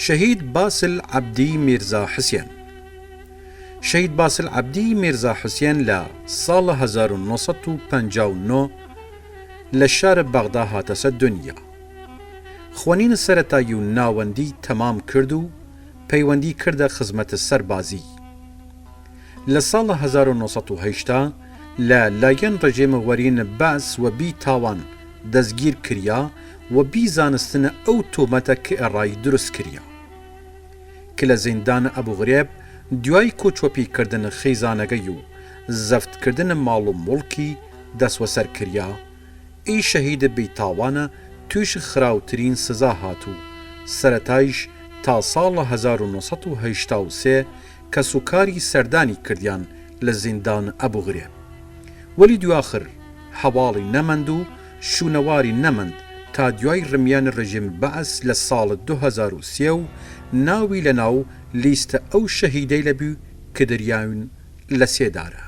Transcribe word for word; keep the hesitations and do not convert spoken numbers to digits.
شەهید باسل عەبدی میرزا حسێن. شەهید باسل عەبدی میرزا حسێن لە ساڵە هەزار و نۆ سەد و پەنجا و نۆ لە شار بەغدا هاتەسە دنیا. خوەنین سەرەتایی و ناوەندی تەمام کرد و پەیوەندی کردە خزمەت سەربازی. لە ساڵە هەزار و نۆ سەد و هەشتا لە لایەن ڕژێم وەرین بەعس وە بی تاوان دەسگیر کریا و بی زانستن ئەو تومەتە ک ئڕای دروس کریا، ک لە زیندان ئەبوغرێب دویای کوچوەپی کردن خیزانەگەی و زەفت کردن ماڵ و موڵکی دەسوەسەر کریا. ئی شەهید بی تاوانە تویش خراوترین سزا هات و سەرەتایش تا ساڵە هەزار و نۆ سەد و هەشتا و سێ کەسوکاری سەردانی کردیان لە زیندان ئەبوغرێب، وەلی دواخر هەواڵی نەمەند و شوونەواری نەمەند تا دویای رمیان رژیم بەعس لە ساڵ دو هەزار و سێ و ناوی لە ناو لیست ئەو شەهیدەیلە بوی ک دریاون لە سێدارە.